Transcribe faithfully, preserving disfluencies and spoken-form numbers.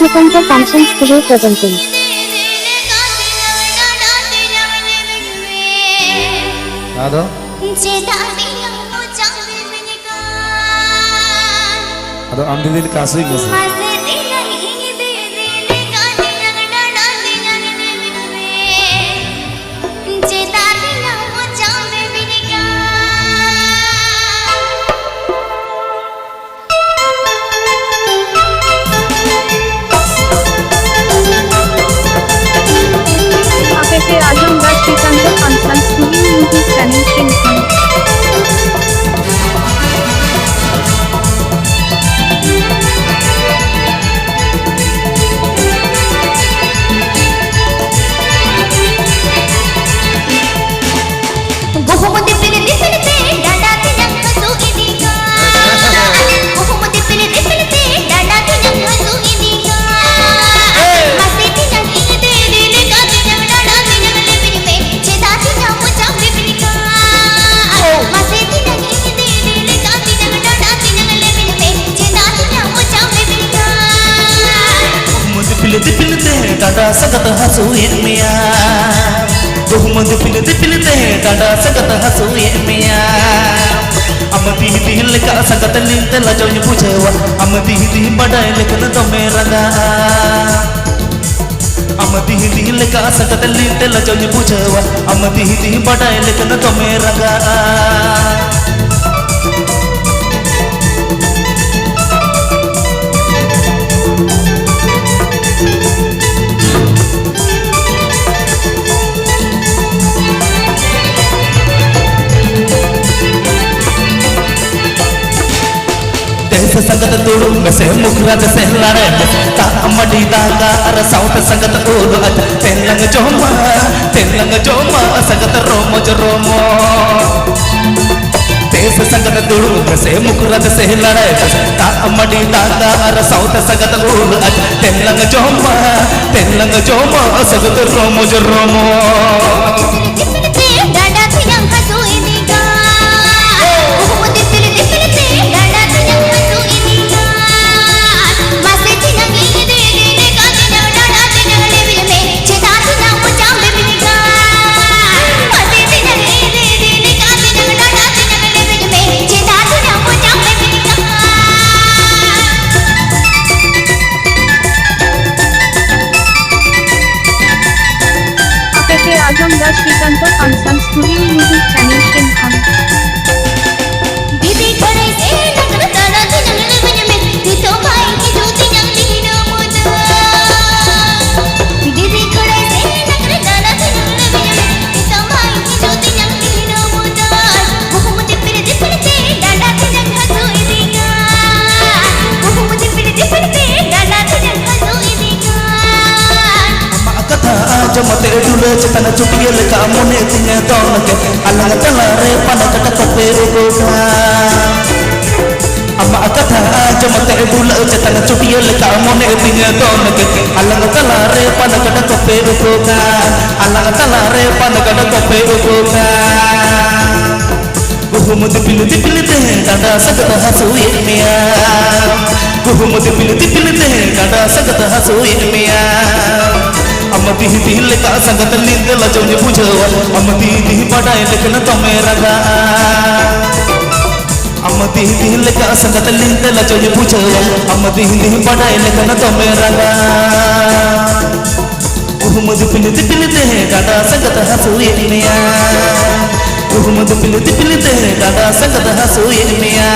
Srikanto Function Studio presenting. ᱟᱫᱚ ᱟᱫᱚ ᱟᱢ ᱫᱤᱫᱤ ᱞᱮᱠᱟ ᱦᱟᱹᱥᱩᱭ ᱢᱮ ᱥᱮ᱾ ᱟᱯᱮ ᱯᱮ ᱟᱸᱡᱚᱢ ᱫᱟ Srikant function studio YouTube channel ᱴᱷᱮᱱ ᱠᱷᱚᱱ᱾ ᱜᱩᱦᱩᱢ ᱫᱤᱯᱤᱞ ᱫᱤᱯᱤᱞ ᱛᱮ ᱰᱟᱸᱰᱟ ᱛᱤᱧᱟᱝ ᱦᱟᱹᱥᱩ ᱤᱫᱤ ᱠᱟᱱ᱾ ᱜᱩᱦᱩᱢ ᱫᱤᱯᱤᱞ ᱫᱤᱯᱤᱞ ᱛᱮ ᱰᱟᱸᱰᱟ ᱛᱤᱧᱟᱝ ᱦᱟᱹᱥᱩ ᱤᱫᱤ ᱠᱟᱱ᱾ ᱢᱟᱥᱮ ᱛᱤᱧᱟᱝ ᱤᱧ ᱫᱤᱫᱤ ᱞᱮᱠᱟ ᱛᱤᱧᱟᱝ ᱰᱟᱸᱰᱟ ᱛᱤᱧᱟᱝ ᱞᱮᱵᱮᱫ ᱢᱮ᱾ ᱪᱮᱫᱟᱜ ᱛᱤᱧᱟᱝ ᱢᱚᱪᱟᱢ ᱵᱤᱯᱤᱞ ᱠᱟᱱ? ᱢᱟᱥᱮ ᱛᱤᱧᱟᱝ ᱤᱧ ᱫᱤᱫᱤ ᱞᱮᱠᱟ ᱛᱤᱧᱟᱝ ᱰᱟᱸᱰᱟ ᱛᱤᱧᱟᱝ ᱞᱮᱵᱮᱫ ᱢᱮ᱾ ᱪᱮᱫᱟᱜ ᱛᱤᱧᱟᱝ ᱢᱚᱪᱟᱢ ᱵᱤᱯᱤᱞ ᱠᱟᱱ? ᱜᱩᱦᱩᱢ ᱫᱤᱯᱤᱞ ᱫᱤᱯᱤᱞ ᱛᱮ ᱰᱟᱸᱰᱟ ᱥᱟᱜᱟᱫ ᱦᱟᱹᱥᱩᱭᱮᱫ ᱢᱮᱭᱟ᱾ ᱜᱩᱦᱩᱢ ᱫᱤᱯᱤᱞ ᱫᱤᱯᱤᱞ ᱛᱮ ᱰᱟᱸᱰᱟ ᱥᱟᱜᱟᱫ ᱦᱟᱹᱥᱩᱭᱮᱫ ᱢᱮᱭᱟ᱾ ᱟᱢ ᱫᱤᱦ ᱫᱤᱦ ᱞᱮᱠᱟ ᱥᱟᱜᱟᱫ ᱞᱤᱧ ᱛᱮ ᱞᱟᱡᱟᱣ ᱤᱧ ᱵᱩᱡᱷᱟᱹᱣᱟ᱾ ᱟᱢ ᱫᱤᱦ ᱫᱤᱦ ᱵᱟᱰᱟᱭ ᱞᱮᱠᱷᱟᱱ ᱫᱚᱢᱮ ᱨᱟᱜᱟᱜᱼᱟ᱾ ᱟᱢ ᱫᱤᱦ ᱫᱤᱦ ᱞᱮᱠᱟ ᱥᱟᱜᱟᱫ ᱞᱤᱧ ᱛᱮ ᱞᱟᱡᱟᱣ ᱤᱧ ᱵᱩᱡᱷᱟᱹᱣᱟ᱾ ᱟᱢ ᱫᱤᱦ ᱫᱤᱦ ᱵᱟᱰᱟᱭ ᱞᱮᱠᱷᱟᱱ ᱫᱚᱢᱮ ᱨᱟᱜᱟᱜᱼᱟ᱾ ᱫᱮᱥ ᱥᱟᱸᱜᱟᱛ ᱫᱩᱲᱩᱵ ᱢᱮᱥᱮ, ᱢᱩᱠᱨᱟ ᱫᱮᱥᱮ ᱞᱟᱲᱮ ᱢᱮᱥᱮ, ᱫᱟᱜ ᱢᱟᱹᱰᱤ ᱫᱟᱠᱟ ᱟᱨ ᱥᱟᱶᱛᱮ ᱥᱟᱸᱜᱟᱛ ᱩᱞ ᱟᱡ ᱛᱮᱞᱟᱝ ᱡᱚᱢᱟ, ᱛᱮᱞᱟᱝ ᱡᱚᱢᱟ ᱥᱟᱸᱜᱟᱛ ᱨᱚᱢᱚᱡᱽ ᱨᱚᱢᱚᱡᱽ᱾ ᱫᱮᱥ ᱥᱟᱸᱜᱟᱛ ᱫᱩᱲᱩᱵ ᱢᱮᱥᱮ, ᱢᱩᱠᱨᱟ ᱫᱮᱥᱮ ᱞᱟᱲᱮ ᱢᱮᱥᱮ, ᱫᱟᱜ ᱢᱟᱹᱰᱤ ᱫᱟᱠᱟ ᱟᱨ ᱥᱟᱶᱛᱮ ᱥᱟᱸᱜᱟᱛ ᱩᱞ ᱟᱡ ᱛᱮᱞᱟᱝ ᱡᱚᱢᱟ, ᱛᱮᱞᱟᱝ ᱡᱚᱢᱟ ᱥᱟᱸᱜᱟᱛ ᱨᱚᱢᱚᱡᱽ ᱨᱚᱢᱚᱡᱽ᱾ ᱰᱟᱸᱰᱟ ᱛᱤᱧᱟᱝ ᱦᱟᱹᱥᱩ ᱤᱫᱤ ᱠᱟᱱ᱾ ᱩᱦᱩᱢ ᱫᱤᱯᱤᱞ ᱫᱤᱯᱤᱞ ᱛᱮ ᱰᱟᱸᱰᱟ ᱛᱤᱧᱟᱝ ᱦᱟᱹᱥᱩ ᱤᱫᱤ ᱠᱟᱱ᱾ ᱢᱟᱥᱮ ᱛᱤᱧᱟᱝ ᱤᱧ ᱫᱤᱫᱤ ᱪᱮᱛᱟᱱ ᱪᱩᱴᱤᱭᱟᱹ ᱞᱮᱠᱟ ᱢᱚᱱᱮ ᱛᱤᱧᱟᱹ ᱫᱚᱱ ᱠᱮᱫ, ᱟᱞᱟᱝ ᱛᱟᱞᱟᱨᱮ ᱯᱟᱱ ᱠᱟᱴᱟ ᱠᱚᱯᱮ ᱩᱰᱩᱠᱟ᱾ ᱟᱢᱟᱜ ᱠᱟᱛᱷᱟ ᱟᱸᱡᱚᱢ ᱛᱮ ᱰᱩᱞᱟᱹᱜ ᱪᱮᱛᱟᱱ ᱪᱩᱴᱤᱭᱟᱹ ᱞᱮᱠᱟ ᱢᱚᱱᱮ ᱛᱤᱧᱟᱹ ᱫᱚᱱ ᱠᱮᱫ, ᱟᱞᱟᱝ ᱛᱟᱞᱟᱨᱮ ᱯᱟᱱ ᱠᱟᱴᱟ ᱠᱚᱯᱮ ᱩᱰᱩᱠᱟ, ᱟᱞᱟᱝ ᱛᱟᱞᱟᱨᱮ ᱯᱟᱱ ᱠᱟᱴᱟ ᱠᱚᱯᱮ ᱩᱰᱩᱠᱟ᱾ ᱜᱩᱦᱩᱢ ᱫᱤᱯᱤᱞ ᱫᱤᱯᱤᱞ ᱛᱮ ᱰᱟᱸᱰᱟ ᱥᱟᱜᱟᱫ ᱦᱟᱹᱥᱩᱭᱮᱫ ᱢᱮᱭᱟ᱾ ᱜᱩᱦᱩᱢ ᱫᱤᱯᱤᱞ ᱫᱤᱯᱤᱞ ᱛᱮ ᱰᱟᱸᱰᱟ ᱥᱟᱜᱟᱫ ᱦᱟᱹᱥᱩᱭᱮᱫ ᱢᱮᱭᱟ᱾ ᱟᱢ ᱫᱤᱦᱤ ᱫᱤᱦᱤ ᱞᱮᱠᱟ ᱥᱟᱜᱟᱫ ᱞᱤᱧ ᱫᱮᱞᱟ ᱡᱚᱢ ᱵᱩᱡᱷᱟᱹᱣᱟ᱾ ᱟᱢ ᱫᱤᱦᱤ ᱫᱤᱦᱤ ᱵᱟᱰᱟᱭ ᱞᱮᱠᱷᱟᱱ ᱫᱚᱢᱮ ᱨᱟᱜᱟ᱾ ᱟᱢ ᱫᱤᱦᱤ ᱫᱤᱦᱤ ᱞᱮᱠᱟ ᱥᱟᱜᱟᱫ ᱞᱤᱧ ᱫᱮᱞᱟ ᱡᱚᱢ ᱵᱩᱡᱷᱟᱹᱣᱟ᱾ ᱟᱢ ᱫᱤᱦᱤ ᱫᱤᱦᱤ ᱵᱟᱰᱟᱭ ᱞᱮᱠᱷᱟᱱ ᱫᱚᱢᱮ ᱨᱟᱜᱟ᱾ ᱜᱩᱦᱩᱢ ᱫᱤᱯᱤᱞ ᱫᱤᱯᱤᱞ ᱛᱮ ᱰᱟᱸᱰᱟ ᱥᱟᱜᱟᱫ ᱦᱟᱹᱥᱩᱭᱮᱫ ᱢᱮᱭᱟ᱾ ᱜᱩᱦᱩᱢ ᱫᱤᱯᱤᱞ ᱫᱤᱯᱤᱞ ᱛᱮ ᱰᱟᱸᱰᱟ ᱥᱟᱜᱟᱫ ᱦᱟᱹᱥᱩᱭᱮᱫ ᱢᱮᱭᱟ᱾